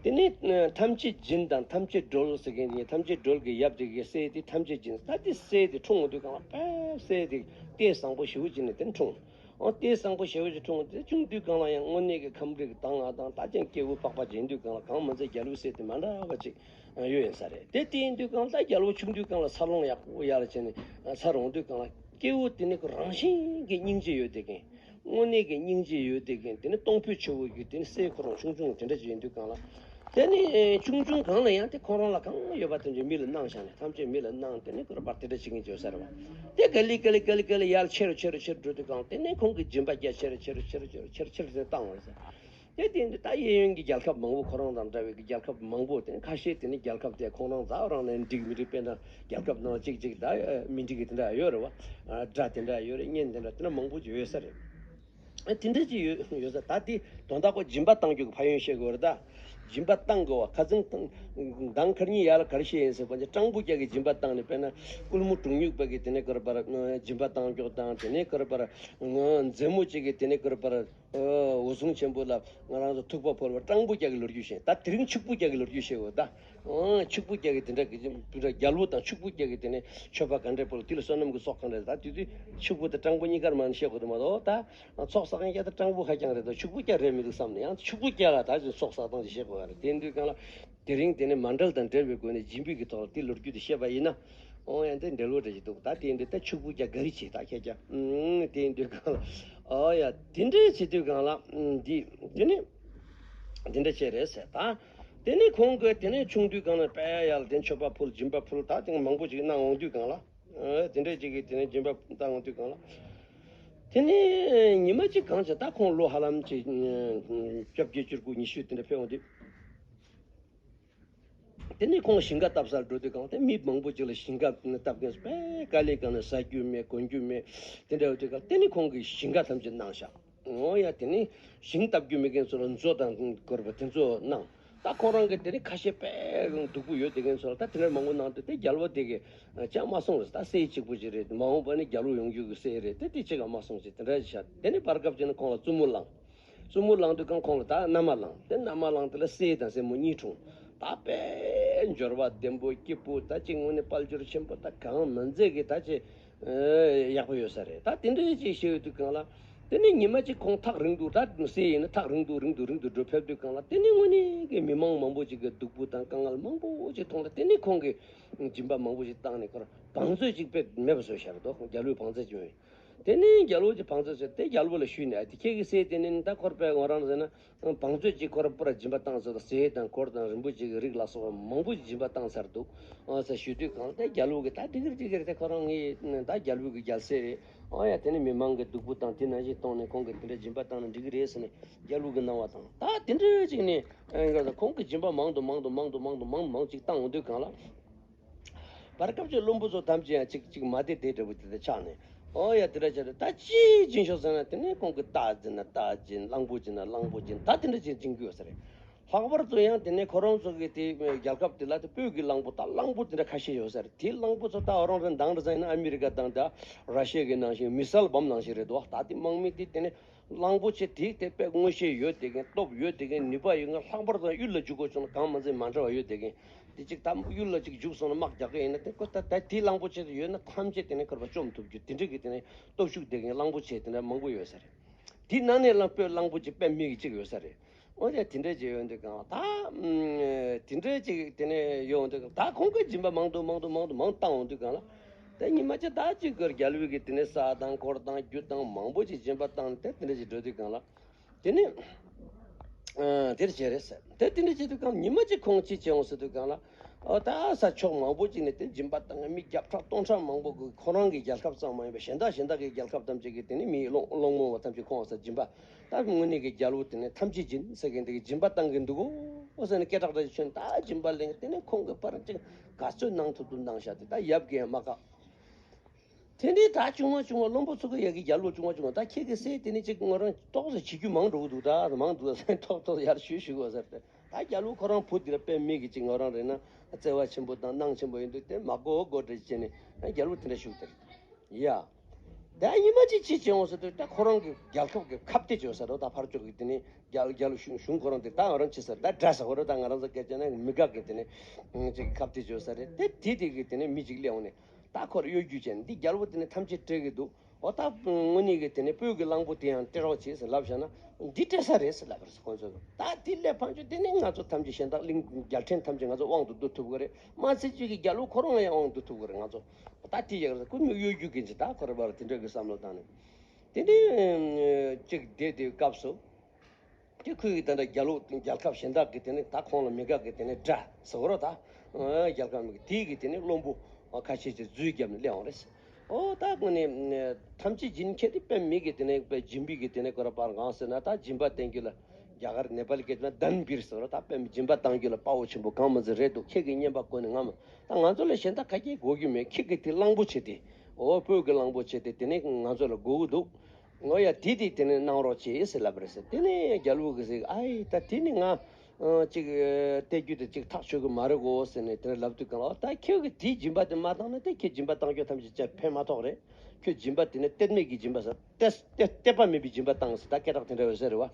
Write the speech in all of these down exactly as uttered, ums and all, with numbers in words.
དེ་ནས་ཐམས་ཅད་སྦྱིན་དང་ཐམས་ཅད་སྒྲོལ་ཟེར་མཁན་གྱི་ཐམས་ཅད་སྒྲོལ་གྱི་ཡབ་དེ་གི་སྲས་དེ་ཐམས་ཅད་སྦྱིན། ད་དེ་སྲས་དེ་འཁྲུངས་དུས་སྒང་ལ་དཔེ་སྲས་དེ་ལྟས་བཟང་པོ་ཞེ་པོ་ཅིག་ནས་དེ་འཁྲུངས། ཨོ་ལྟས་བཟང་པོ་ཞེ་པོ་ཅིག་འཁྲུངས། དེ་ཆུང་དུས་སྒང་ལ་ཡང་དངོས་གནས་ཀྱི་ཁམས་རིགས་དྭངས་ང་དང་ད་ཅང་སྐྱེ་བོ་འཕགས་པ་ཅིག་ཡིན་དུས་སྒང་ལ་གང་མ་ཚད་རྒྱལ་པོའི་སྲས་དེ་མ་འདྲ་བ་ཅིག་ཡོད་ཡིན་ས་རེད། དེ་དེ་ཡིན་དུས་སྒང་ལ་ད་རྒྱལ་པོ་ཆུང་དུས་སྒང་ལ་འཚར་ལོངས་ཡག་པོ་ཡར་ལ་བྱས་ནས་འཚར་འོང་དུས་སྒང་ལ་སྐྱེ་བོ་དེ་ནི་ཁོ་རང་བཞིན་གྱི་སྙིང་རྗེ་ཡོད་དེ་གིན། དངོས་གནས་ཀྱི་སྙིང་རྗེ་ཡོད་དེ་གིན། དེ་ནི་གཏོང་ཕོད་ཆེ་བོ་ཡོད། དེ་ནི་སྲས་ཁོ་རང་ཆུང་ཆུང་དེ་འདྲ་ཅིག་ཡིན་དུས་སྒང་ལ། དེ་ནི་ཆུང་ཆུང་སྒང་ལ་ཡང་དེ་ཁོ་རང་ལ་གང་ཡོད་པ་དེ་ཚོ་མི་ལ་གནང་བཞག་ནས་ཐམས་ཅད་མི་ལ་གནང་། དེ་ནི་ཁོ་རང་པར་དེ་འདྲ་བྱེད་མཁན་བྱོས་ས་རེད་བ། དེ་ག་ལེ་ག་ལེ་ག་ལེ་ག་ལེ་ཡར་ཆེ་རུ་ཆེ་རུ་ཆེ་རུ་འགྲོ་དུས་སྒང་དེ་ནི་ཁོང་གི་སྦྱིན་པ་རྒྱ་ཆེ་རུ་ཆེ་རུ་ཆེ་རུ་ཆེ་རུ་ཆེ་རུ་ཆེ་རུ་བཏང་བ་རེད། དེ་དེ་འདི་ད་གཡས་གཡོན་གྱི་རྒྱལ་ཁབ་མང་པོ་ཁོ་རང་དང་འདྲ་བའི་གི་རྒྱལ་ཁབ་མང་པོ་དེ་ཁ་ཤས་དེ་ནི་རྒྱལ་ཁབ་དེ་ཁོང་རང་རྩ་རང་ནས་འགྲིག་མི་འགྲིག་དཔེར་ན་རྒྱལ་ཁབ་ནང་གཅིག་གཅིག་ད་མི་འགྲིག་གི་དེ་འདྲ་ཡོད་རེད་བ། དགྲ་དེ་འདྲ་ཡོད་རེད། གཉེན་དེ་འདྲ་དེ་འདྲ་མང་པོ་ཅིག་ཡོད་ས་རེད། དེ་འདྲ་ཅིག་ཡོད་ཡོད་ས། ད་དེ་དོན་དག་པོ་སྦྱིན་པ་བཏང་རྒྱུ་གི་ཕན་ཡོན་བཤད་དགོས་རེད་ད། སྦྱིན་པ་བཏང་དགོས་བ་ཁ་ཚིག་མདང་ཁ་ཉིན་ཡར་ལ་ག་རེ་བཤད་ཡིན་ཟེར་བ་ཅིག་སྤྲང་པོ་རྒྱག་གི་སྦྱིན་པ་བཏང་ནས་དཔེར་ན་ཀུལ་མོ་གྲུང་ཉུག་པ་གི་དེ་ནས་ཀར་པར་སྦྱིན་པ་བཏང་རྒྱུ་དང་དེ་ནས་ཀར་པར་མཛེས་མོ་ཅིག་གི་དེ་ནས་ཀར་པར། འོད་སྲུང་ཆེན་པོ་ལ་ང་རང་ཚོ་ཐུག་པ་ཕོར་བ་སྤྲང་པོ་རྒྱག་གི་ལོ་རྒྱུས་བཤད། ད་དེ་རིང་ཕྱུག་པོ་རྒྱག་གི་ལོ་རྒྱུས་བཤད་འོ་ད། ཕྱུག་པོ་རྒྱག་གི་དེ་འདྲ་གི་རྒྱལ་པོ་དང་ཕྱུག་པོ་རྒྱག་གི་དེ་ནས་མཆོད་པ་ག་འདྲས་ཕོར་དེ་ལ་བསོད་ནམས་ཀྱི་ཚོགས་ག་འདྲས། ད་དེ་དུས་ཕྱུག་པོ་དང་སྤྲང་པོ་གཉིས་ཀར་མ་ནི་བཤད་དགོས་དུ་མ་གཏོགས། ད་ཚོགས་བསགས་མཁན་ཀྱང་ད་སྤྲང་པོ་ཧ་ཅང་རེད་དོ། ཕྱུག་པོ་ཀྱང་རེད་མི་འདུག་བསམ་ནས་ཡང་ཕྱུག་པོ་ཀྱང་ལ་ད་ཅིག་ཚོགས་བསགས་སྟངས་ཅིག་བཤད་དགོས་པ་རེད། དེ་དུས་གང་ལ། དེ་རིང་དེ་ནས་མཎྜལ་དང་འབྲེལ་བའི་སྒོ་ནས་སྦྱིན་པའི་གི་ཐོག་ལ་དེ་ལོ་རྒྱུས་དེ་བཤད་པ་ཡིན་ན། ཨོ་ཡ་འདི་འབྲེལ་བ་འདྲ་ཞིག་འདུག་ད་དེ་འདི་ད་ཕྱུག་པོ་རྒྱ་ག་རེ་བྱེད་ད་ཁྱེད་རྒྱ། ཨུམ་དེ་འདི་གང་ལ། ཨོ་ཡ་དེ་འདྲའི་བྱེད་དུས་གང་ལ། ཨུམ་འདི་དེ་ནི་དེ་འདྲ་བྱས་རེད་ཟེར་ད། དེ་ནི་ཁོང་གིས་དེ་ནས་ཆུང་དུས་གང་ལ་དཔེ་ཡག་ལ་དེ་མཆོད་པ་ཕུལ་སྦྱིན་པ་ཕུལ་ད་དེ་མང་པོ་ཅིག་གནང་འོང་དུས་གང་ལ། ཨ་དེ་འདྲ་ཅིག་གིས་དེ་ནས་སྦྱིན་པ་བཏང་འོང་དུས་གང་ལ། དེ་ནས་ཉི་མ་གཅིག་གང་བྱས་ད་ཁོང་ལོ་ཧ་ལམ་ཅིག་བཅོ་བརྒྱད་བཅུ་དགུ་ཉི་ཤུ་དེ་འདྲ་ཕེབས་འོང་དུས། དེ་ནས་ཁོང་ཞིང་ཁ་བཏབ་སར་འགྲོ་དུས་གང་དེ་མི་མང་པོ་ཅིག་ལ་ཞིང་ཁ་བཏབ་མཁན་དཔེ་དཀའ་ལས་གང་ནས་ཟ་རྒྱུ་མེད་གོན་རྒྱུ་མེད་དེ་འདྲ་ཡོད་དུས་གང་དེ་ནས་ཁོང་གིས་ཞིང་ཁ་ཐམས་ཅད་གནང་བཞག་འོ་ཡ་དེ་ནས་ཞིང་བཏབ་རྒྱུ་མེད་མཁན་ཚོ་ལ་མཛོ་དང་དགོས་པ་དེ་ཚོ་གནང་། ད་ཁོང་རང་གི་དེ་ནས་ཁ་ཤས་དཔེ་སྡུག་པོ་ཡོད་དེ་མཁན་ཚོ་ལ་ད་དེ་འདྲ་མང་པོ་གནང་དུས་དེ་རྒྱལ་པོ་དེ་གིས་ཅང་མ་གསུངས་རེད། ད་སྲས་གཅིག་པུ་ཅིག་རེད། མ་འོངས་པ་ནས་རྒྱལ་པོ་ཡོང་རྒྱུ་གི་སྲས་རེད། དེ་དེ་གཅིག་ཀྱང་མ་གསུངས་ཅིག་དེ་འདྲ་ཞིག་བྱས། དེ་ནས་བར་སྐབས་ཅིག་ནས་ཁོང་ལ་བཙུན་མོ་བླངས། དེ་མནའ་མ་བླངས། དེ་མནའ་མ་བླངས་དེ་ལ་སྲས་དང་སྲས་མོ་གཉིས་འཁྲུངས། ད་དཔེ་འབྱོར་བ་ལྡན་པོ་སྐྱིད་པོ་ད་ཅིག་དངོས་གནས་དཔལ་འབྱོར་ཆེན་པོ་ད་གང་མ་མཛད་གི་ད་ཅིག་ཡག་པོ་ཡོད་ས་རེད། ད་དེ་འདྲའི་ཅིག་བཤད་ཡོད་དུས་གང་ལ། དེ་ནས་ཉི་མ་གཅིག་ཁོང་ཐག་རིང་དུ་ད་སྲས་ཡིན་ན་ཐག་རིང་དུ་རིང་དུ་རིང་དུ་འགྲོ་ཕེབས་དུས་གང་ལ་དེ་ནས་དངོས་གནས་ཀྱི་མི་མང་མང་པོ་ཅིག་གི་སྡུག་པོ་དང་དཀའ་ངལ་མང་པོ་ཅིག་མཐོང་ལ་དེ་ནས་ཁོང་གིས་སྦྱིན་པ་མང་པོ་ཅིག་བཏང་ནས་ཁོ་རང་བང་མཛོད་ཅིག་དཔེ་མེད་པ་བཟོས་བཞག་རེད་དོ། རྒྱལ་པོའི་བང་མཛོད་ཅིག་ཡོད། དེ་ནས་རྒྱལ་པོ་ཅིག་བང་མཛོད་བཟོས་དེ་རྒྱལ་པོ་ལ་ཞུས་ནས་ཨ་དེ་ཁྱེད་ཀྱི་སྲས་དེ་ནས་ད་ཁོར་དཔེ་ང་རང་ཟེར་ན། བང་མཛོད་ཅིག་ཁོ་རང་པུ་ར་སྦྱིན་པ་བཏང་ཟེར་དང་ཟས་དང་གོས་དང་རིན་པོ་ཆེ་གི་རིགས་ལ་སོགས་པ་མང་པོ་ཅིག་སྦྱིན་པ་བཏང་ཚར་འདུག་ཨ་ཟེར་ཞུ་དུས་གང་དེ་རྒྱལ་པོ་གིས་ད་འགྲིག་གི་རེད་འགྲིག་གི་རེད། དེ་ཁོ་རང་ངའི་ད་རྒྱལ་པོ་གི་རྒྱལ་སྲས་རེད། ཨ་ཡ་དེ་ནི་མི་མང་གི་སྡུག་པོ་དང་དེ་ནང་བཞིན་གཏོང་ནས་ཁོང་གིས་དེ་འདྲ་སྦྱིན་པ་བཏང་ན་འགྲིག་གི་རེད་ཟེར་ནས་རྒྱལ་པོ་གིས་གནང་བ་དང་ད་དེ་འདྲ་ཅིག་ནས་ཁོང་གིས་སྦྱིན་པ་མང་དུ་མང་དུ་མང་དུ་མང་དུ་མང་དུ་མང་ཅིག་བཏང་འོང་དུས་གང་ལ། བར་སྐབས་ཀྱི་བློན་པོ་ཚོ་ཐམས་ཅད་ཡང་གཅིག་གཅིག་མ་བདེ་བདེ་འདྲ་པོ་དེ་འདྲ་ཆགས་ནས། ཨོ་ཡ་དེ་འདྲ་བྱས་ཏེ་ད་ཅི་སྦྱིན་ཤོག་ཟེར་ན་དེ་ནས་ཁོང་གིས་རྟ་སྦྱིན་ན་རྟ་སྦྱིན། གླང་པོ་སྦྱིན་ན་གླང་པོ་སྦྱིན། ད་དེ་འདྲ་ཅིག་སྦྱིན་གྱི་ཡོད་ས་རེད། ལྷག་པར་དུ་ཡང་དེ་ནས་ཁོ་རང་ཚོ་གི་དེ་རྒྱལ་ཁབ་དེ་ལ་དེ་སྤོས་ཀྱི་གླང་པོ་ད་གླང་པོ་དེ་འདྲ་ཁ་ཤས་ཡོད་ས་རེད། དེ་གླང་པོ་ཚོ་ད་ཨོ་རང་རེ་འདང་རེ་ཟ་ཡིན་ན་ཨ་མི་རི་ཀ་དང་ད་ར་ཤི་ཡ་གི་ནང་བཞིན་མི་སལ་སྦོམ་ནང་བཞིན་རེད་དོ། ད་དེ་དམག་མི་དེ་དེ་ནས། གླང་པོ་ཆེ་དེ་དེ་དཔེ་མངོན་ཤེས་ཡོད་དེ་གིན། སྟོབས་ཡོད་དེ་གིན། ནུས་པ་ཡོད་གིན། ལྷག་པར་དུ་གཡུལ་ལ་འཇུག་དགོས་བྱུང་ན་གང་མ་ཚད་མ་འདྲ་བ་ཡོད་དེ་གིན། དེ་གཅིག་ད་གཡུལ་ལ་གཅིག་འཇུག་སོང་ན་དམག་རྒྱག་གི་ཡིན་ན་དེ་ཁོ་ད་ད་དེ་གླང་པོ་ཆེ་དེ་ཡོད་ན་ཐམས་ཅད་དེ་ནས་ཁོར་བ་བཅོམ་ཐུབ་རྒྱུ་དེ་འདྲ་གི་དེ་ནས་སྟོབས་ཤུགས་དེ་གིན་གླང་པོ་ཆེ་དེ་འདྲ་མང་པོ་ཡོད་ས་རེད། དེ་ནང་ནས་གླང་པོ་གླང་པོ་ཆེ་དཔེ་མི་གི་གཅིག་ཡོད་ས་རེད། འོ་དེ་དེ་འདྲ་ཅིག་ཡོད་འདུག་གང་ལ་ད། དེ་འདྲ་ཅིག་དེ་ནས་ཡོད་འདུག་གང་ད་ཁོང་གིས་སྦྱིན་པ་མང་དུ་མང་དུ་མང་དུ་མང་བཏང་འོང་དུས་གང་ལ། ད་ཉི་མ་ཅིག་ད་ཅིག་གི་རྒྱལ་པོ་གིས་དེ་ནས་ས་དང་གོར་དང་རྒྱུ་དང་མང་པོ་ཅིག་སྦྱིན་པ་བཏང་ནས་དེ་དེ་འདྲ་ཅིག་འགྲོ་དུས་གང་ལ། དེ་ནས་དེར་བྱས་རེད་ཟེར། དེ་དེ་འདྲ་བྱེད་དུས་གང་ཉི་མ་ཅིག་ཁོང་ཅི་བྱས་འོང་ཟེར་དུས་གང་ལ། ཨོ་ད་ས་ཕྱོགས་མང་པོ་ཅིག་ནས་དེ་སྦྱིན་པ་བཏང་མི་བརྒྱ་ཕྲག་སྟོང་ཕྲག་མང་པོ་གི་ཁོ་རང་གི་རྒྱལ་ཁབ་ཙམ་མ་ཡིན་པར་གཞན་དག་གཞན་དག་གི་རྒྱལ་ཁབ་ཐམས་ཅད་ཀྱི་དེ་ནས་མི་སློང་སློང་མོ་བ་ཐམས་ཅད་ཁོང་ས་སྦྱིན་པ། ད་དངོས་གནས་ཀྱི་རྒྱལ་པོ་དེ་ནས་ཐམས་ཅད་སྦྱིན་ཟེར་མཁན་དེ་གི་སྦྱིན་པ་བཏང་གི་འདུག་གོ་ཟེར་ནས་སྐད་གྲགས་འདྲ་ཞིག་ཆོད་ནས་ད་སྦྱིན་པ་ལེན། དེ་ནས་ཁོང་གི་པར་ཅིག་ག་ཚོད་གནང་ཐུབ་ཐུབ་གནང་བཞག་དེ་ད་ཡབ་ཀྱིས་ཡང་མ་བཀག་དེ་ནས་ད་ཆུང་མ་ཆུང་མ་བློན་པོ་ཚོ་གི་ཡ་གི་རྒྱལ་པོ་ཆུང་མ་ཆུང་མ་ད་ཁྱེད་ཀྱི་སྲས་དེ་ནས་ཅིག་ང་རང་ཏོག་ཙམ་བྱེད་རྒྱུ་མང་འགྲོ་གི་འདུག་ད་མང་འདུག་ད་ཏོག་ཏོག་ཡར་ཞུ་ཞུ་དགོས་ཟེར་ཏེ་ད་རྒྱལ་པོ་ཁོ་རང་བུ་དེ་ལ་དཔེ་མི་གི་ཅིག་ང་རང་རེད་ན་བརྩེ་བ་ཆེན་པོ་དང་སྣང་ཆེན་པོ་ཡིན་དུས་དེ་མ་གོ་གོ་འདྲ་བྱས་ནས་རྒྱལ་པོ་དེ་འདྲ་ཞུ་དེ་རེད་ཡ། ད་ཉི་མ་གཅིག་ཅི་བྱེད་འོང་ཟེར་དུས། ད་ཁོ་རང་གི་རྒྱལ་ཁབ་ཀྱི་ཁ་གཏད་བྱོས་ཟེར་རོ། ད་ཕར་ཕྱོགས་ཀྱི་དེ་ནས་རྒྱལ་རྒྱལ་གཞུང་གཞུང་ཁོ་རང་དེ་ད་ང་རང་ཅི་ཟེར། ད་དགྲ་ཟེར་བ་རོ། ད་ང་རང་ཚོ་སྐད་ཆ་ནས་མི་དགའ་གི་དེ་ནས་ཅིག་ཁ་གཏད་བྱོས་ཟེར་རེད། དེ་དེ་དེ་གི་དེ་ནས་མི་ཅིག་སླེབས་འོང་ནས། ད་ཁོར་གཡོ་སྒྱུ་བྱས་ནས། འདི་རྒྱལ་པོ་དེ་ནས་ཐམས་ཅད་སྤྲད་གི་འདུག། འོ་ད་དངོས་གནས་ཀྱི་དེ་ནས་སྤོས་ཀྱི་གླང་པོ་དེ་ཡང་སྤྲད་རོགས་བྱེད་ཟེར་ལབ་བཞག་ན། འདི་སྤྲད་ས་རེད་ཟེར་ལབ་པ་རེད་ཁོང་ཚོས། ད་དེ་ལས་ཕར་ཕྱོགས་དེ་ནས་ང་ཚོ་ཐམས་ཅད་གཞན་དག་གླིང་རྒྱལ་ཕྲན་ཐམས་ཅད་ང་ཚོ་དབང་དུ་བསྡུ་ཐུབ་ཀྱི་རེད། མ་ཚད་ཅིག་གི་རྒྱལ་པོ་ཁོ་རང་ལ་ཡང་དབང་དུ་ཐུབ་ཀྱི་རེད། ང་ཚོ་ད་དེ་ཡག་རེད། ཁོ་མི་གཡོ་སྒྱུ་གི་ཅིག་ད་ཁོ་ར་བར་དེ་འདྲ་གི་བསམ་བློ་བཏང་ནས། དེ་ནས་ཅིག་བསྡད་དེ་སྐབས་སུ། དེ་ཁོས་ཀྱི་ད་ལྟ་རྒྱལ་པོ་རྒྱལ་ཁབ་གཞན་དག་གི་དེ་ནས་ད་ཁོང་ལ་མི་དགའ་གི་དེ་ནས་དགྲ་ཟེར་བ་རོ། ད་རྒྱལ་ཁབ་མི་དགའ་དེའི་གི་དེ་ནས་བློན་པོ་ཁ་ཤས་ཀྱིས་འཛུལ་བརྒྱབ་ནས་སླེབས་འོང་རེད། ཨོ་ད་དངོས་གནས་ཐམས་ཅད་སྦྱིན་ཁྱེད་དེ་དཔེ་མི་གི་དེ་ནས་དཔེ་སྦྱིན་པའི་གི་དེ་ནས་ཁོ་ར་པར་གང་ཟེར་ན། ད་སྦྱིན་པ་བསྟན་རྒྱུ་ལ་རྒྱ་གར་ནེ་པ་ལི་སྐད་ན་དཱན་བིར་ཟེར་བ་རོ། ད་དཔེ་མི་སྦྱིན་པ་བཏང་རྒྱུ་ལ་དཔའ་བོ་ཆེན་པོ་གང་མ་ཟེར་རེད་འདུག། ཁྱེད་ཀྱི་བསྙེན་པ་གོ་ནས་ང་མ། ད་ང་ཚོ་ལ་གཞན་དག་ག་གེ་དགོས་རྒྱུ་མེད། ཁྱེད་ཀྱི་དེ་གླང་པོ་ཆེ་དེ། ཨོ་སྤོས་ཀྱི་གླང་པོ་ཆེ་དེ་དེ་ནས་ང་ཚོ་ལ་དགོས་ཀྱི་འདུག། ཨོ་ཡ་དེ་དེ་དེ་ནས་གནང་རོགས་བྱེད་ཟེར་ལབ་པ་རེད་ཟེར། དེ་ནས་རྒྱལ་པོ་གིས་ཟེར། ཨའི་ད་དེ་ནི་ང་ཨ་ཅིག་ཨ་སྟེར་རྒྱུ་དེ་ཅིག་ཐག་ཆོད་གི་མ་རེད་གོ་ཟེར་ནས་དེ་ནས་ལབ་དུས་གང་ལ། ཨོ་ད་ཁྱོད་ཀྱིས་དེའི་སྦྱིན་པ་དེ་མ་བཏང་ན་དེ་ཁྱོད་སྦྱིན་པ་བཏང་རྒྱུ་ཐམས་ཅད་ཅང་ཕན་མ་ཐོགས་རེད། ཁྱོད་སྦྱིན་པ་དེ་ནི་གཏེར་མེད་ཀྱི་སྦྱིན་པ་ཟེར། གཏེར་གཏེར་གཏེར་པ་མེད་པའི་སྦྱིན་པ་བཏང་ཟེར། ད་སྐད་གྲགས་དེ་འདྲ་བས་ཟེར་རེད་བ།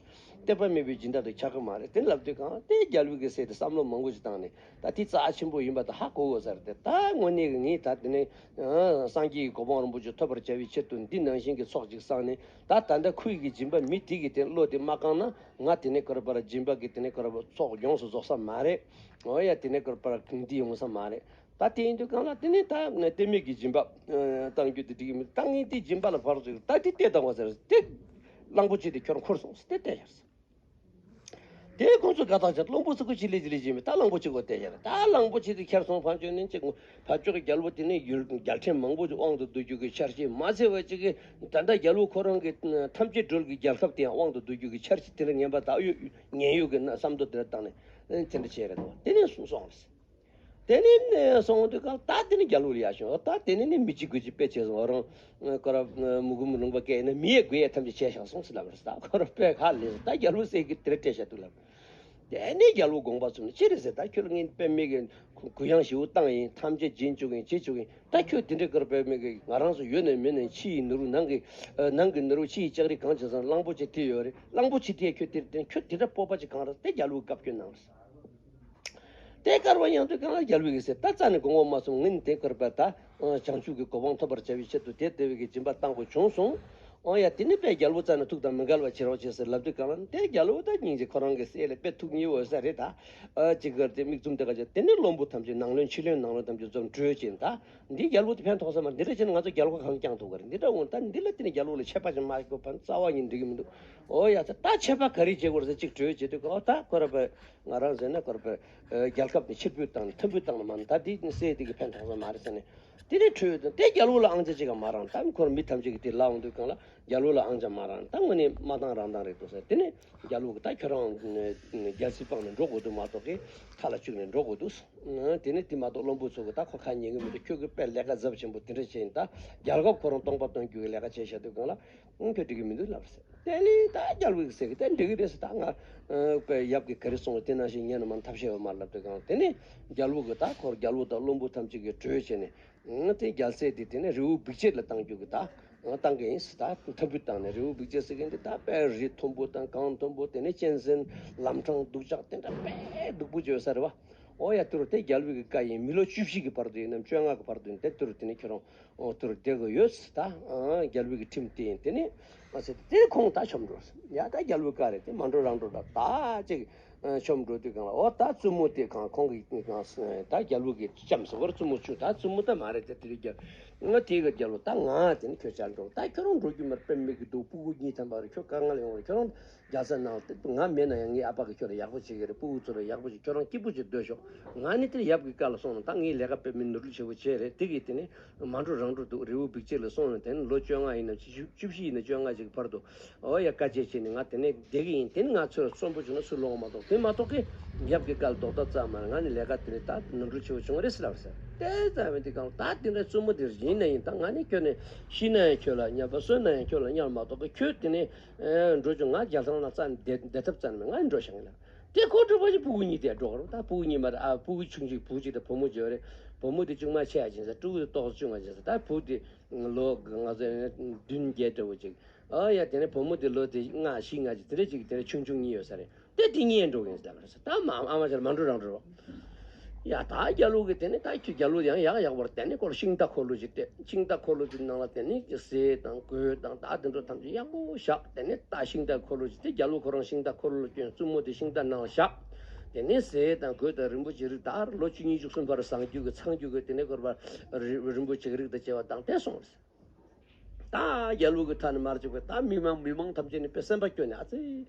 གཏེར་པ་མེད་པའི་སྦྱིན་བདག་དེ་ཆགས་ཀྱི་མ་རེད། དེ་ནས་ལབ་དུས་གང་དེ་རྒྱལ་པོ་གིས་ཟེར་ཏེ་བསམ་བློ་མང་པོ་ཞིག་བཏང་ནས། ད་དེ་རྩ་ཆེན་པོ་ཡིན་པ་ད་ཧ་གོ་དགོས་ས་རེད་དེ། ད་དངོས་གནས་ཀྱི་ངས་ད་དེ་ནས་ཨ་སངས་རྒྱས་ཀྱི་གོ་འཕང་རིན་པོ་ཆེ་ཐོབ་པར་བྱ་བའི་ཆེད་དུ་འདི་ནང་བཞིན་གྱི་ཚོགས་ཅིག་བསགས་ནས། ད་ད་ལྟ་ཁོའི་གི་སྦྱིན་པ་མི་དེ་གི་དེ་བློ་དེ་མ་བཀང་ན། ང་དེ་ནས་ཁོ་ར་པར་སྦྱིན་པ་གི་དེ་ནས་ཁོ་ར་པར་ཚོགས་ཡོངས་སུ་རྫོགས་ས་མ་རེད། འོ་ཡ་དེ་ནས་ཁོ་ར་པར་གང་དེ་ཡོང་ས་མ་རེད། ད་དེ་ཡིན་དུས་གང་ལ་དེ་ནས་ད་གཏེར་མེད་ཀྱི་སྦྱིན་པ་ཨ་བཏང་རྒྱུ་དེ་འགྲིག་གི་མི་འདུག། ད་ངས་དེ་སྦྱིན་པ་ལ་ཕར་ཚུར་ད་དེ་སྟེར་བཏང་བ་ཟེར། དེ་གླང་པོ་ཆེ་དེ་ཁྱོད་རང་འཁོར་སོང་ཟེར་དེ་སྟེར་ཡར། དེ་ཁོང་ཚོ་དགའ་ཐག་ཆོད། གླང་པོ་ཆེ་ཁོ་ཅི་ལས་ཅི་ལས་ཅི་མི། ད་གླང་པོ་ཆེ་ཁོ་སྟེར་ཡར། ད་གླང་པོ་ཆེ་དེ་ཁྱེར་སོང་། ཕར་ཕྱོགས་ནས་ཅིག་ཕར་ཕྱོགས་ཀྱི་རྒྱལ་པོ་དེ་ནས་ཡུལ་རྒྱལ་ཕྲན་མང་པོ་ཅིག་དབང་དུ་བསྡུ་རྒྱུ་གི་འཆར་གཞི། མ་ཚད་པ་ཅིག་གི་ད་ལྟ་རྒྱལ་པོ་ཁོ་རང་གི་ཐམས་ཅད་སྒྲོལ་གྱི་རྒྱལ་ཁབ་དེ་ཡང་དབང་དུ་བསྡུ་རྒྱུ་གི་འཆར་གཞི་དེ་འདྲ་ངན་པ་ད་གཡོ་ངན་གཡོ་གི་བསམ་བློ་དེ་འདྲ་བཏང་ནས་དེ་འདྲ་བྱས་རེད་དོ། དེ་ནས་སོང་སོང་རེད། དེ་ནས་སོང་དུས་གང་ད་དེ་ནས་རྒྱལ་པོ་ལ་ཡར་བྱུང་། ད་དེ་ནས་ནི་མི་གཅིག་དགུ་གཅིག་དཔེ་བྱས་སོང་། རང་ཁོ་ར་མུ་གུམ་རུང་པ་སྐད་ནས་མི་ཡས་དགུ་ཡས་ཐམས་ཅད་བྱས་བཞག་སོང་ཟེར་ལབ་རེད། ད་ཁོ་ར་དཔེ་ཁ་ལས་སོང་། ད་རྒྱལ་པོ་སྲས་ཀྱིས་དེ་འདྲ་སྤྲད་བཞག་འདུག་ལབ། དེ་ནས་རྒྱལ་པོ་དགོངས་པ་ཚུམས་ནས་ཅི་རེད་ཟེར། ད་ཁྱོད་ལ་ངས་དཔེ་མེད་ཀྱི་གུ་ཡངས་ཞེ་པོ་བཏང་ཡིན། ཐམས་ཅད་སྦྱིན་བཅུག་ཡིན། བྱེད་བཅུག་ཡིན། ད་ཁྱོད་དེ་འདྲའི་སྐོར་དཔེ་མེད་ཀྱི་ང་རང་ཚོ་ཡོད་ནས་མེད་ནས་ཕྱི་ཡི་ནོར་བུ་ནང་གི་ནང་གི་ནོར་བུ་ཕྱི་ཡི་ལྕགས་རི་གང་བྱས་སོང་། གླང་པོ་ཆེ་དེ་ཡོད་རེད། གླང་པོ་ཆེ་དེས་ཁྱོད་དེ་ཁྱོད་དེ་འདྲ་སྤོབས་པ་ཅིག་གང་རེད། དེ་རྒྱལ་པོས་བཀའ་བཀྱོན་གནང་རེད། དེ་བཀའ་ཡང་དུས་གང་ལ་རྒྱལ་པོ་གིས་ཟེར། ད་རྩ་ནས་དགོངས་པ་མ་ཚོམས། ངས་དེ་སྐོར་པ་ད་བྱང་ཆུབ་ཀྱི་གོ་འཕང་ཐོབ་པར་བྱ་བའི་ཆེད་དུ་དེ་ལྟ་བུའི་གི་སྦྱིན་པ་བཏང་དགོས་བྱུང་སོང་། འོ་ཡ་དེ་ནི་དཔེ་རྒྱལ་པོ་རྩ་ནས་ཐུགས་དང་མི་འགལ་བ་བྱེད་རོགས་བྱེད་ཟེར་ལབ་དུས་གང་ལ། དེ་རྒྱལ་པོ་ད་སྙིང་རྗེ། ཁོ་རང་གི་སྲས་ལ་དཔེ་ཐུགས་མཉེས་འོས་ས་རེད། ད་ཨ་ཅིག་གར་དེ་མིག་བཙུམ་དེ་ག་ཅིག། དེ་ནི་བློན་པོ་ཐམས་ཅད་ནང་བློན་ཕྱི་བློན་ནང་བློན་ཐམས་ཅད་འཛོམས་གྲོས་བྱས། ད་འདི་རྒྱལ་པོ་དེ་ཕན་ཐོགས་ས་མ། འདི་འདྲ་བྱས་ན་ང་ཚོ་རྒྱལ་ཁབ་གང་བསྐྱང་ཐུབ་ག་རེད། འདི་འདྲ་འོང་། ད་འདི་ལ་དེ་ནི་རྒྱལ་པོ་ལ་ཆད་པ་ཅིག་མ་བཞག་པ་རྩ་བ་ཉིད་འགྲིག་གི་མི་འདུག། འོ་ཡ་ད་ད་ཆད་པ་ག་རེ་བྱེད་དགོས་རེད་ཟེར་ཅིག་གྲོས་བྱེད་དུས་གང་ད་ཁོ་ར་པ། ང་རང་ཟེར་ན་ཁོ་ར་པ། ཨ་རྒྱལ་ཁབ་དེ་ཕྱིར་འབུད་བཏང་ནས་ཐོར་འབུད་བཏང་ནས་མ་ནི་ད་དེ་སྲས་དེ་གི་ཕན་ཐོགས་ས་མ་རེད་ཟེར་ནས། དེ་ནས་གྲོས་དང་དེ་རྒྱལ་པོ་ལ་ཨང་ཅིག་ཅིག་ག་མ་རག། ད་ཁོ་ར་མི་ཐམས་ཅད་ཀྱིས་དེ་ལབ་འོང་དུས་གང་ལ་རྒྱལ་པོ་ལ་ཨང་ཅིག་མ་རག། ད་དངོས་གནས་མ་བཏང་རང་བཏང་རེད་འདུག་ཟེར། དེ་ནས་རྒྱལ་པོ་གིས་ད་ཁྱོད་རང་རྒྱལ་སྲིད་སྤངས་ནས་འགྲོ་དགོས་འདུག་མ་གཏོགས་གི་མཐའ་ལ་བཅུག་ནས་འགྲོ་དགོས་འདུག། དེ་ནས་དེ་མ་གཏོགས་བློན་པོ་ཚོ་གིས་ད་ཁོ་ཁ་ཉན་གི་མི་འདུག། ཁྱོད་ཀྱིས་དཔེ་ལས་ཀ་ཟབ་ཆེན་པོ་དེ་འདྲ་བྱས་ཡིན། ད་རྒྱལ་ཁབ་ཁོ་རང་སྟོང་པ་སྟོན་རྒྱུ་གི་ལས་ཀ་བྱས་བཞག་དུས་གང་ལ། ཁྱོད་འགྲིག་གི་མི་འདུག་ལབ་ཟེར། དེ་ནས་ད་རྒྱལ་པོ་གིས་ཟེར་གི། དེ་འགྲིག་གི་རེད་ཟེར། ད་ང་དཔེ་ཡབ་ཀྱིས་ག་རེ་གསུངས་པ་དེ་ནང་བཞིན་ཉན་ན་མ་ཐབས་ཤེས་ཡོད་མ་ལབ་དུས་གང་། དེ་ནས་རྒྱལ་པོ་གིས་ད་ཁོར་རྒྱལ་པོ་དང་བློན་པོ་ཐམས་ཅད་ཀྱིས་གྲོས་བྱས་ནས། དེ་རྒྱལ་སྲས་དེ་དེ་ནས་རི་བོ་འབིགས་བྱེད་ལ་བཏང་རྒྱུ་གི་ད་བཏང་གི་ཡིན་ཟེར། ད་ཐོར་འབུད་བཏང་ནས། རི་བོ་འབིགས་བྱེད་ཟེར་མཁན་དེ་ད་དཔེ་རི་མཐོན་པོ་དང་གངས་མཐོན་པོ། དེ་ནས་གཅན་གཟན་ལམ་འཕྲང་སྡུག་ཅག་དེ་འདྲ་དཔེ་སྡུག་པོ་བྱོས་ས་རེད་བ། འོ་ཡ་དེ་རུ་དེ་རྒྱལ་པོ་གི་བཀའ་ཡིན། མི་ལོ་བཅུ་བཞི་གི་བར་དུ་ཡིན་ནམ་བཅོ་ལྔ་གི་བར་དུ་ཡིན། དེ་དེ་རུ་དེ་ནས་ཁྱོད་རང་འོ་དེ་རུ་བསྡད་དགོས་ཡོད་ཟེར། ད་ཨ་རྒྱལ་པོ་གི་ཁྲིམས་དེ་ཡིན། དེ་ནས་མ་ཟད་དེ་ཁོང་ད་ཆོམ་འགྲོ་ཟེར། ཡ་ད་རྒྱལ་པོའི་བཀའ་རེད། དེ་མ་འགྲོ་རང་འགྲོ་ད་ད་ཅིག་ཆོམ་འགྲོ་དུས་གང་ལ། འོ་ད་བཙུན་མོ་དེ་གང་ཁོང་གི་གང་ད་རྒྱལ་པོ་གི་ལྕམ་ཟེར་བར་བཙུན་མོ་བཅུ། ད་བཙུན་མོ་ད་མ་རེད། དེ་དེ་རིགས་རྒྱལ་ང་དེ་གི་རྒྱལ་པོ་ད་ང་དེ་ནས་ཁྱོད་ཅག་འགྲོ། ད་ཁྱོད་རང་འགྲོ་རྒྱུ་མ་རེད། དཔེ་མི་སྲིད་སྡུག། སྤུ་གུ་གཉིས་ཐམ་པ་རེད། ཁྱོད་དཀའ་ངལ་ཡོང་རེད། ཁྱོད་རང་རྒྱལ་ས་ནང་དེ་ང་མེད་ན་ཡང་ངའི་ཨ་ཕ་གིས་ཁྱོད་ལ་ཡག་པོ་བྱེད་ཀྱི་རེད། སྤུ་གུ་ཚོ་ལ་ཡག་པོ་བྱེད། ཁྱོད་རང་སྐྱིད་པོ་བྱེད་སྡོད་ཤོག། ང་ནི་དེར་ཡབ་ཀྱི་བཀའ་ལ་སོང་ན་ད་ངས་ལས་ཀ་དཔེ་མི་ནོར་འཁྲུལ་ཆེ་པོ་བྱས་རེད། དེ་གིས་དེ་ནས་མ་འགྲོ་རང་འགྲོ་འདུག། རི་བོ་འབིགས་བྱེད་ལ་སོང་ནས་དེ་ནས་ལོ་བཅོ་ལྔ་ཡིན་ན་བཅུ་བཞི་ཡིན་ན་བཅོ་ལྔ་ཞིག་གི་བར་དུ། འོ་ཡ་བཀའ་བཅད་བྱས་ནས་ང་དེ་ནས་བསྡད་ཀྱི་ཡིན། དེ་ནས་ང་ཚོར་གསོན་པོ་བྱུང་ན་སུ་ལོག་མ་གཏོགས། དེ་མ་གཏོགས་ཀྱི་ཡབ་ཀྱི་བཀའ་ལ་ལྡོག་ཐབས་རྩ་མ་རེད། ང་ནི་ལས་ཀ་དེ་ནས་ད་ནོར་འཁྲུལ་ཆེ་པོ་བྱུང་བ་རེད་ཟེར་ལབ་ཟེར། དེ་ཙམ་མིན་དེ་གང་ད་དེ་འདྲ་བཙུན་མོ་དེ་ཡིན་ན་ཡིན། ད་ང་ནི་ཁྱོད་ནས་ཤི་ན་ཡང་ཁྱོད་ལ་བརྙས་པ། གསོན་ན་ཡང་ཁྱོད་ལ་བརྙས་མ་གཏོགས་ཀྱི་ཁྱོད་དེ་ནས་ཨེ་འགྲོ་བྱུང་ང་རྒྱལ་ཐང་ལ་རྩ་ནས་བསྡད་བསྡད་ཐབས་རྩ་ནས་མེད། ང་ནི་འགྲོ་བཞག་ཡིན་ལ། དེ་ཁོ་འགྲོ་བ་ཅིག་ཕྲུ་གུ་གཉིས་དེ་འགྲོ་གི་རེད། ད་ཕྲུ་གུ་གཉིས་མ་རེད། ཨ་ཕྲུ་གུ་ཆུང་ཆུང་བུ་གཅིག་དང་བུ་མོ་གཅིག་ཡོད་རེད། བུ་མོ་དེ་ཆུང་མ་ཆེ་ཡ་ཅིག་ཡིན་ས། ཕྲུ་གུ་དེ་ཏོག་ཙམ་ཆུང་བ་ཅིག་ཡིན་ས། ད་བུ་དེ་ལོ་ང་ཚོ་བདུན་བརྒྱད་འདྲ་བོ་ཅིག་ཨ་ཡ་དེ་ནས་བུ་མོ་དེ་ལོ་དེ་ལྔ་བཞི་ལྔ་ཅིག་དེ་འདྲ་ཅིག་དེ་འདྲ་ཆུང་ཆུང་གཉིས་ཡོད་ས་རེད། དེ་དེ་གཉིས་འགྲོ་གི་ཡིན་ས་ལ་རེད་ས། ད་མ་ཨ་མ་ཆ་ལ་མ་འགྲོ་རང་འགྲོ། ཡ་ད་རྒྱ་ལོ་གི་དེ་ནས་ད་ཁྱོད་རྒྱ་ལོ་ཡང་ཡག་ཡག་པར་དེ་ནས་ཁོ་ལ་ཤིང་རྟ་འཁོར་ལོ་ཅིག་སྟེར། ཤིང་རྟ་འཁོར་ལོ་དེ་ནང་ལ་དེ་ནས་ཟས་དང་གོས་དང་ད་དེ་འདྲ་ཐམས་ཅད་ཡག་པོ་བཞག་དེ་ནས་ད་ཤིང་རྟ་འཁོར་ལོ་ཅིག་དེ་རྒྱ་ལོ་ཁོ་རང་ཤིང་རྟ་འཁོར་ལོ་ལ་བསྐྱོན། བཙུན་མོ་དེ་ཤིང་རྟ་ནང་བཞག་དེ་ནས་ཟས་དང་གོས་དང་རིན་པོ་ཆེ་རིགས་ད་ལོ་བཅུ་གཉིས་བཅུ་གསུམ་བར་བཟང་རྒྱུ་གི་ཚངས་རྒྱུ་གི་དེ་ནས་འཁོར་བ་རི་རིན་པོ་ཆེ་གི་རིགས་དང་བཅས་པ་དང་དེ་སོང་རེད། ད་རྒྱ་ལོ་གི་མཐའ་ནས་མར་བཅུག་པ་ད་མི་མང་མི་མང་ཐམས་ཅད་ནི་དཔེ་སེམས་པ་སྐྱོ་ནས་ཨ་ཙི།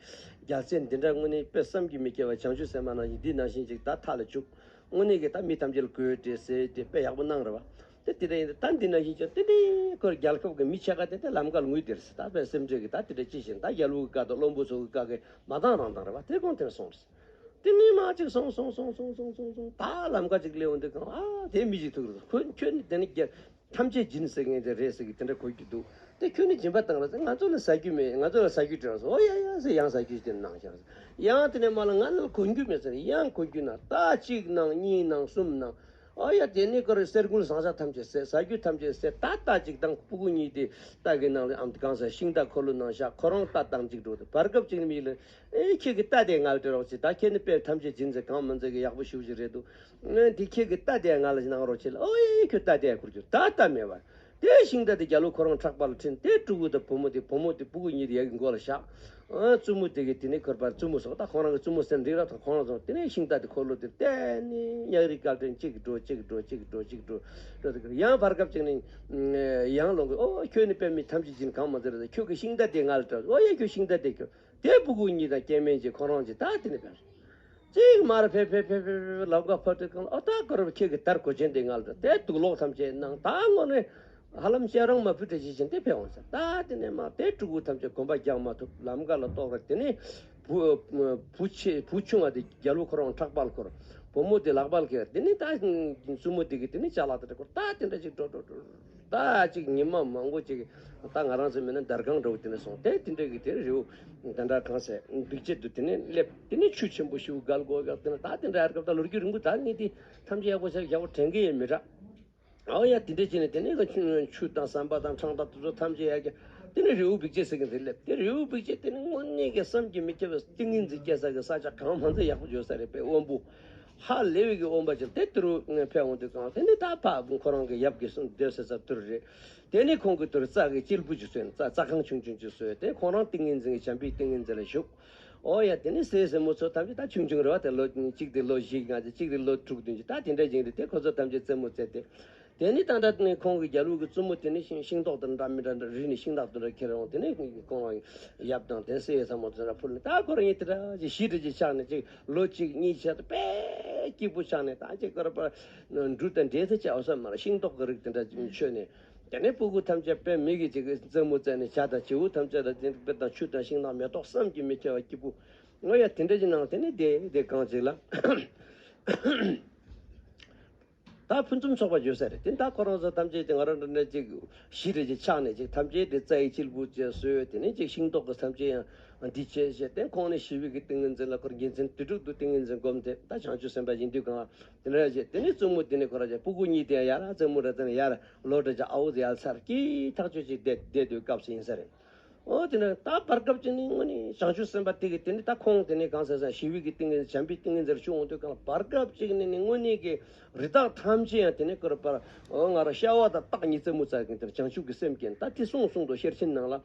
རྒྱལ་སྲས་འདི་འདྲ་དངོས་གནས་དཔེ་བསམ་གྱིས་མི་ཁྱབ་པ་བྱང་ཆུབ་སེམས་དཔའ་ནང་བཞིན་འདི་ནང་བཞིན་ཅིག་ད་མཐའ་ལ་བཅུག་དངོས་གནས་ཀྱི་ད་མི་ཐམས་ཅད་ལ་གོས་སྤྲས་ཟས་སྤྲས་དཔེ་ཡག་པོ་གནང་རེད་བ། དེ་དེ་འདྲ་ཡིན་ད་འདི་ནང་བཞིན་ཀྱང་དེ་འདྲའི་ཁོར་རྒྱལ་ཁབ་ཀྱི་མི་ཆེ་ཁ་དེ་དེ་ལམ་ཁ་ལ་ངུས་དེར་ད་དཔེ་སེམས་ཁྲལ་གྱི་ད་དེ་འདྲ་ཅི་བཞིན་ད་རྒྱ་ལོ་གི་བཀའ་དང་བློན་པོ་ཚོ་གི་བཀའ་གི་མ་བཏང་རང་བཏང་རེད་བ། དེ་གོང་དེར་སོང་རེད། དེ་ནས་མ་ཅིག་སོང་སོང་སོང་སོང་སོང་སོང་སོང་ད་ལམ་ཁ་ཅིག་སླེབས་འོང་དུས་གང་ཨ་དེ་མི་ཅིག་ཐུག་རེད། ཁོ་ཁྱོད་ནི་དེ་ནི་རྒྱལ་ཐམས་ཅད་སྦྱིན་ཟེར་མཁན་དེ་རེད་ཟེར་གི་དེ་འདྲ་གོ་རྒྱུ་འདུག་དེ་ཁྱོད་ནི་སྦྱིན་པ་བཏང་ར་ཟེར། ང་ཚོ་ལ་ཟ་རྒྱུ་མེད། ང་ཚོ་ལ་ཟ་རྒྱུ་སྤྲད་ར་ཟེར། ཨོ་ཡ་ཡ་ཟེར། ཡང་ཟ་རྒྱུ་ཞིག་དེ་ནང་བཞག་ཟེར། ཡང་དེ་ནས་མ་ལ་ང་ལ་གོན་རྒྱུ་མེད་ཟེར། ཡང་གོན་རྒྱུ་ན་ད་གཅིག་གནང་གཉིས་གནང་གསུམ་གནང་། ཨོ་ཡ་དེ་ནས་ཀར་གསེར་དངུལ་ཟངས་ལྕགས་ཐམས་ཅད་ཟེར། ཟ་རྒྱུ་ཐམས་ཅད་ཟེར། ད་ད་གཅིག་དང་ཕྲུ་གུ་གཉིས་དེ་རྟ་གི་ནང་ལ་ཨམ་གང་ཟེར་ཤིང་རྟ་འཁོར་ལོ་ནང་བཞག་ཁོ་རང་རྟ་དང་གཅིག་འགྲོ་དེ་བར་སྐབས་གཅིག་ནི་མི་ལ་ཨེ་ཁྱེད་ཀྱི་རྟ་དེ་ང་ལ་སྤྲད་རོགས་བྱེད། ད་ཁྱེད་ནི་དཔེ་ཐམས་ཅད་སྦྱིན་ཟེར་གང་མ་མཛད་གི་ཡག་པོ་ཞུ་ཞིག་རེད་འདུག་ཨེ་འདི་ཁྱེད་ཀྱི་རྟ་དེ་ང་ལ་གནང་རོགས་བྱེད་ལ། ཨོ་ཡེ་ཁྱོད་རྟ་དེ་ཁུར་རྒྱུ་ད་རྟ་མེད་པར། དེ་ཤིང་རྟ་དེ་རྒྱ་ལོ་ཁོ་རང་ཕྲག་པ་ལ་ཁྲིད། དེ་ཕྲུ་གུ་དང་བུ་མོ་དེ་བུ་མོ་དེ་ཕྲུ་གུ་གཉིས་དེ་ཡ་གི་མགོ་ལ་བཞག་ཨ་བཙུན་མོ་དེ་གི་དེ་ནས་ཁོར་པར་བཙུན་མོ་སོགས་ད་ཁོང་རང་གི་བཙུན་མོ་སེམས་འགྲིག་རབས་དང་ཁོང་རང་ཚོ་དེ་ནས་ཤིང་རྟ་དེ་འཁོར་ལོ་དེ་བསྟན་ནས་ཉག་རི་སྐར་ཕྲན་གཅིག་འགྲོ་གཅིག་འགྲོ་གཅིག་འགྲོ་གཅིག་འགྲོ་འགྲོ་དེ་ཡང་བར་སྐབས་ཅིག་ནས་ཡང་ལོང་གི་ཨོ་ཁྱོད་ནི་དཔེ་མི་ཐམས་ཅད་སྦྱིན་གང་མ་མཛད་རེད། ཁྱོད་ཀྱི་ཤིང་རྟ་དེ་ང་ལ་སྤྲད། ཨོ་ཡ་ཁྱོད་ཤིང་རྟ་དེ་ཁྱོད། དེ་ཕྲུ་གུ་གཉིས་དང་སྐྱེ་དམན་གྱིས་ཁོ་རང་གྱིས་ད་དེ་ནས་ཕེབས། གཅིག་མར་ཕེབས་ཕེབས་ཕེབས་ཕེབས་ལམ་ཁ་ཕར་ཏེ་གང་ཨོ་ད་ཀོ་རབ་ཁྱེད་ཀྱི་དར་གོ་ཆེན་དེ་ངལ་དུ་དེ་དུག་ལོག་ཐམས་ཅད་གནང་། ད་དངོས་གནས་ཧ་ལམ་བཤད་རང་མ་བུ་དྲི་ཞིག་ཅན་དེ་ཕེབས་འོང་ཟེར། ད་དེ་ནས་མ་དེ་ཕྲུ་གུ་ཐམས་ཅད་གོམ་པ་རྒྱག་མ་ཐུབ་ལམ་ཁ་ལ་གཏོགས་ར། དེ་ནས་བུ་བུ་ཆེ་བུ་ཆུང་བ་དེ་རྒྱ་ལོ་ཁོ་རང་ཕྲག་པར་འཁོར། བུ་མོ་དེ་ལག་པར་འཁྱེར། དེ་ནས་ད་བཙུན་མོ་དེ་གི་དེ་ནས་ཅ་ལག་དེ་འདྲ་འཁོར། ད་དེ་འདྲ་ཅིག་འགྲོ་འགྲོ་འགྲོ། ད་ཅིག་ཉི་མ་མང་པོ་ཅིག་ད་ང་རང་ཚོ་མིན་ན་དར་ཁང་འདྲ་བོ་དེ་ནས་སོང་། དེ་དེ་འདྲ་གི་དེ་རེའུ་དེ་འདྲ་གང་ཟེར་འབིགས་བྱེད་དུ་དེ་ནས་སླེབས། དེ་ནས་ཆུ་ཆེན་པོ་ཞིག་བརྒལ་དགོས་ཀྱང་དེ་ནས་ད་དེ་འདྲ་ཡར་སྐབས་ད་ལོ་རྒྱུས་རིང་པོ་ད་ནི་དེ་ཐམས་ཅད་ཡག་པོ་ཟེར་ཡག་པོ་དྲན་གི་ཡོད་མི་འདྲ། ཨོ་ཡ་དེ་འདྲ་བྱས་ནས་དེ་ནས་ཆུ་ཆུ་དང་ཟམ་པ་དང་ཕྲེང་ཐག་དེ་ཚོ་ཐམས་ཅད་ཡར་རྒྱབ། དེ་ནས་རེའུ་འབིགས་བྱེད་ཟེར་གི་དེ་སླེབས། དེ་རེའུ་འབིགས་བྱེད་དེ་ནི་དངོས་གནས་ཀྱི་བསམ་གྱིས་མི་ཁྱབ་པའི་ཏིང་ངེ་འཛིན་སྐྱེ་ས་གི་ས་ཆ་གང་མང་ཚོ་ཡག་པོ་ཡོད་ས་རེད་པས། དབོན་པོ་ཧ་ལས་པའི་གི་དབོན་པ་ཅིག་དེ་དེ་རུ་ཕེབས་འོང་དུས་གང་དེ་ནི་ད་ཕ་བུ་ཁོ་རང་གི་ཡབ་ཀྱི་སོང་སྡོད་ས་ས་དུར་རེད། དེ་ནས་ཁོང་གི་དུར་རྩྭ་གི་སྐྱིལ་བུ་ཅིག་བཟོས་ནས་རྩྭ་རྩྭ་ཁང་ཆུང་ཆུང་ཅིག་བཟོས་ཏེ་ཁོང་རང་ཏིང་ངེ་འཛིན་གྱི་བྱམས་པའི་ཏིང་ངེ་འཛིན་ལ་བཞུགས། ཨོ་ཡ་དེ་ནས་སྲས་སྲས་མོ་ཚོ་ཐམས་ཅད་ད་ཆུང་ཆུང་རེད་བ། དེ་ལོ་གཅིག་དེ་ལོ་བཞི་ལྔ་ཅིག་གཅིག་དེ་ལོ་དྲུག་བདུན་ཅིག་ད་དེ་འདྲ་ཞིག་རེད་དེ་ཁོ་ཚོ་ཐམས་ཅད་རྩེད་མོ་རྩེ་སྟེ། དེ་ནི་ད་ལྟ་ནི་ཁོང་གི་རྒྱ་ལུག་གི་བཙུན་མོ་དེ་ནི་ཤིང་ཤིང་ཏོག་དང་འདྲ་མི་འདྲ་འདྲ་རིགས་ནི་ཤིང་ཏོག་དང་འདྲ་ཁྱེར་འོང་། དེ་ནི་ཁོང་རང་ཡབ་དང་དེ་སྲས་ཚང་མ་དེ་འདྲ་ཕུལ་ནས་ད་ཁོ་རང་ཡིན་དེ་འདྲ་ཅིག་ཞི་འདྲ་ཅིག་ཆགས་ནས་ཅིག་ལོ་གཅིག་གཉིས་ཆགས་དུ་དཔེ་སྐྱིད་པོ་ཆགས་ནས་ད་ཅིག་ཁོ་ར་པ་འབྲུ་དང་འབྲས་ཚེ་ཆགས་ས་མ་ར་ཤིང་ཏོག་གི་རིགས་དེ་འདྲ་ཅིག་མཆོད་ནས་དེ་ནི་སྤུ་གུ་ཐམས་ཅད་དཔེ་མི་གི་ཅིག་རྩེད་མོ་རྩེ་ནས་ཇ་དང་བྱེའུ་ཐམས་ཅད་ལ་དེ་དཔེ་དང་ཆུ་དང་ཤིང་དང་མེ་ཏོག་བསམ་གྱིས་མི་ཁྱབ་པ་སྐྱིད་པོ་ངོ་ཡ་དེ་འདྲ་ཅིག་ནང་དེ་ནི་དེ་དེ་གང་ཅིག་ལ། ད་ཕུན་སུམ་ཚོགས་པ་བརྗོད་ས་རེད། དེ་ད་ཁོ་རང་ཚོ་ཐམས་ཅད་དེ་ང་རང་འདྲ་འདྲ་ཅིག་ཞི་རེ་ཅིག་ཆགས་ནས་ཅིག་ཐམས་ཅད་དེ་རྩྭ་ཡི་སྐྱིལ་བུ་བཅས་བཟོས། དེ་ནས་ཅིག་ཤིང་ཏོག་གི་ཐམས་ཅད་ཡང་འདི་བྱས་བྱས་ཏེ་ཁོང་ནས་ཞི་བའི་གི་ཏིང་ངེ་འཛིན་ལ་ཁོར་དགེ་མཚན་དུས་དྲུག་ཏུ་ཏིང་ངེ་འཛིན་བསྒོམས་ཏེ་ད་བྱང་ཆུབ་སེམས་དཔའ་ཡིན་དུས་གང་དེ་འདྲ་བྱས། དེ་ནས་བཙུན་མོ་དེ་ནས་ཁོ་རང་ཅག་སྤུ་གུ་གཉིས་དེ་ཡང་ཡར་བཙུན་མོ་ར་དེ་ནས་ཡར་ལོ་འདྲ་ཅག་ཨའུ་ཟེ་ཡར་ཚར་སྐྱིད་ཐག་ཆོད་ཅིག་བསྡད་བསྡད་དུས་སྐབས་སུ་ཡིན་ས་རེད། ཨོ་དེ་ནས་ད་བར་སྐབས་ཅིག་ནི་དངོས་ནི་བྱང་ཆུབ་སེམས་དཔའ་དེ་གི་དེ་ནི་ད་ཁོང་དེ་ནི་གང་ཟེར་ས་ཞི་བའི་གི་ཏིང་ངེ་འཛིན་བྱམས་པའི་ཏིང་ངེ་འཛིན་ལ་ཞུགས་འོང་དུས་གང་ལ་བར་སྐབས་ཅིག་ནི་ནི་དངོས་གནས་ཀྱི་རི་དྭགས་ཐམས་ཅད་ཡང་དེ་ནི་ཀར་པར་ཨོ་ང་ར་ཤ་བ་དང་སྟག་གཉིས་རྩེད་མོ་རྩེ་གིན་དེར་བྱང་ཆུབ་ཀྱི་སེམས་བསྐྱེད། ད་དེ་གསུངས་གསུངས་དུ་ཤེར་ཕྱིན་ནང་ལ་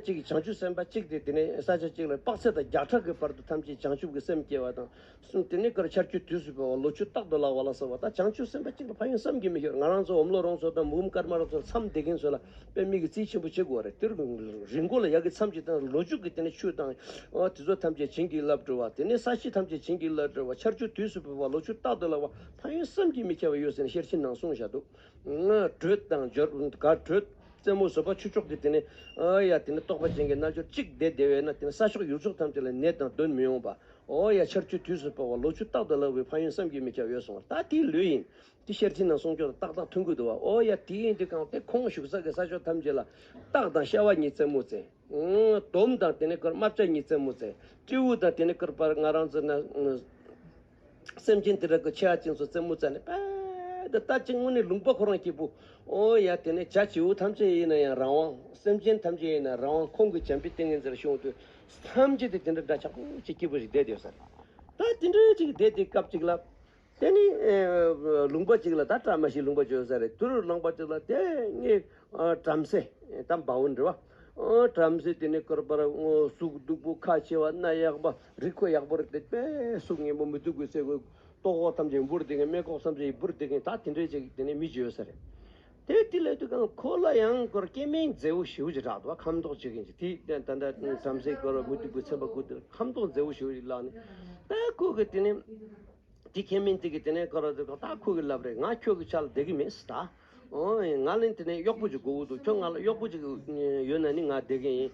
ཅིག་བྱང་ཆུབ་སེམས་དཔའ་གཅིག་དེ་དེ་ནི་ས་ཆ་གཅིག་ལ་དཔག་ཚད་དང་བརྒྱ་ཕྲག་གི་བར་དུ་ཐམས་ཅད་བྱང་ཆུབ་ཀྱི་སེམས་བསྐྱེད་པ་དང་། གསུམ་དེ་ནས་ཀར་ཆར་ཆུ་དུས་སུ་བབ་པ་ལོ་ཆུ་རྟག་ཏུ་ལགས་པ་ལ་སོགས་པ་ད་བྱང་ཆུབ་སེམས་དཔའ་གཅིག་ལ་ཕན་ཡོན་བསམ་གྱིས་མི་ཁྱབ། ང་རང་ཚོ་འོམ་ལོ་རོང་ཚོ་དང་མུམ་ཀརྨ་རོང་ཚོ་མཚམས་བསྡད་མཁན་ཚོ་ལ་དཔེ་མི་གི་རྩིས་ཆེན་པོ་བྱེད་དགོས་རེད། དེར་རི་མགོ་ལ་ཡ་གི་མཚམས་ཀྱི་སྟེང་ལོ་རྒྱུས་ཀྱི་དེ་ནས་ཆུ་དང་ཨ་དེ་ཚོ་ཐམས་ཅད་བྱིན་གྱིས་བརླབས་འགྲོ་བ། དེ་ནས་ས་གཞི་ཐམས་ཅད་བྱིན་གྱིས་བརླབས་འགྲོ་བ། ཆར་ཆུ་དུས་སུ་བབ་པ་ལོ་ཆུ་རྟག་ཏུ་ལགས་པ་ཕན་ཡོན་བསམ་གྱིས་མི་ཁྱབ་པ་ཡོད་ཟེར་ནས་ཤེར་ཕྱིན་ནང་གསུངས་བཞག་འདུག་ང་དྲོད་དང་འབྱོར་ག་དྲོད་རྩེད་མོ་བཟོད་པ་ཆུ་ལྕོག་གི་དེ་ནས་ཨ་ཡ་དེ་ནས་རྟོགས་པ་ཅན་གྱི་རྣལ་འབྱོར་གཅིག་བསྡད་བསྡད་པས་ན་དེ་ནས་ས་ཕྱོགས་ཡུལ་ཕྱོགས་ཐམས་ཅད་ལ་ནད་དང་གདོན་མི་འོང་བ། ཨོ་ཡ་ཆར་ཆུ་དུས་སུ་སྤོ་བ་ལོ་ཆུ་རྟག་ཏུ་ལགས་པའི་ཕན་ཡོན་བསམ་གྱིས་མི་ཁྱབ་ཡོད་གསུངས་པ། ད་དེའི་ལོས་ཡིན། དེ་ཤེར་ཕྱིན་ནང་གསུངས་ཀྱང་ཏག་ཏག་མཐུན་གྱི་འདུག་བ། ཨོ་ཡ་དེ་ཡིན་དུས་གང་དེ་ཁོང་བཞུགས་ས་གི་ས་ཕྱོགས་ཐམས་ཅད་ལ་སྟག་དང་ཤ་བ་གཉིས་རྩེད་མོ་རྩེ། ཨང་། དོམ་དང་དེ་ནས་ཁོར་རྨ་བྱ་གཉིས་རྩེད་མོ་རྩེ། སྤྲེའུ་དང་དེ་ནས་ཁོར་པར་ང་རང་ཚོ་ན། སེམས་ཅན་དེ་འདྲ་གི་ཆེ་བ་ཅན་ཚོ་རྩེད་མོ་རྩེ་ནས་པད་ད་ལྟ་ཅིག་དངོས་གནས་ལུང་པ་ཁོ་རང་སྐྱིད་པོ། ཨོ་ཡ་དེ་ནས་བྱ་བྱིའུ་ཐམས་ཅད་ཡིན་ན་ཡང་རང་དབང་། སེམས་ཅན་ཐམས་ཅད་ཡིན་ན་རང་དབང་། ཁོང་གི་བྱམས་པའི་ཏིང་ངེ་འཛིན་ལ་ཤོང་དུས་ཐམས་ཅད་དེ་དེ་འདྲ་འདྲ་ཆགས་པོ་ཅིག་སྐྱིད་པོ་ཞིག་བསྡད་ཡོད་ས་རེད། ད་དེ་འདྲ་ཅིག་བསྡད་དེ་སྐབས་ཅིག་ལ། དེ་ནི་ཨེ་ལུང་པ་ཅིག་ལ་ད་བཀྲ་མ་ཤིས་ལུང་པ་བྱོས་ས་རེད། དུར་ལུང་པ་ཅིག་ལ་དེ་ངས་ཨ་བྲམ་ཟེ་ད་འབའ་བོ་འདྲ་བ། ཨ་བྲམ་ཟེ་དེ་ནི་ཀར་པར་ཨོ་གཟུགས་སྡུག་པོ། ཁ་ཆེ་བ། སྣ་ཡག་པ། རིགས་ཁོ་ཡག་པོ་རེད། དེ་དཔེ་གཟུགས་སྙན་པོ། མི་སྡུག་པའི་ཚེ་གོ་ལྟོ་གོག་ཐམས་ཅད་འབུར་དེ་གིན། སྨད་ཁོག་ཐམས་ཅད་འབུར་དེ་གིན། ད་དེ་འདྲའི་ཅིག་དེ་ནི་མི་བྱོས་ས་རེད། དེ་དེ་ལས་དུས་གང་ཁོ་ལ་ཡང་ཁོར་སྐྱེ་དམན་མཛེས་པོ་ཞེ་པོ་ཅིག་རག་འདུག་ཁམ་མདོག་ཅིག་ཡིན་ཅིག་དེ་ད་ད་བྲམ་ཟེ་ཁོར་མི་སྡུག་པའི་ཚེ་འབའ་ཁོ་དེ་ཁམ་མདོག་མཛེས་པོ་ཞེ་པོ་ཅིག་ལགས་ནི། ད་ཁོ་གི་དེ་ནི། དེ་ཁྱད་མིན་དེ་གི་དེ་ནས་ཁོ་ར་ཟེར་ག་ད་ཁོ་གི་ལབ་རེད། ང་ཁྱོད་ཀྱི་ཆ་ལ་བསྡད་ཀྱི་མེད་ཟེར་ད། ཨོ་ང་ལ་དེ་ནས་གཡོག་པོ་ཅིག་དགོས་ཀྱི་འདུག་ཁྱོད་ང་ལ་གཡོག་པོ་ཅིག་ཡོད་ན་ནི་ང་བསྡད་ཀྱི་ཡིན།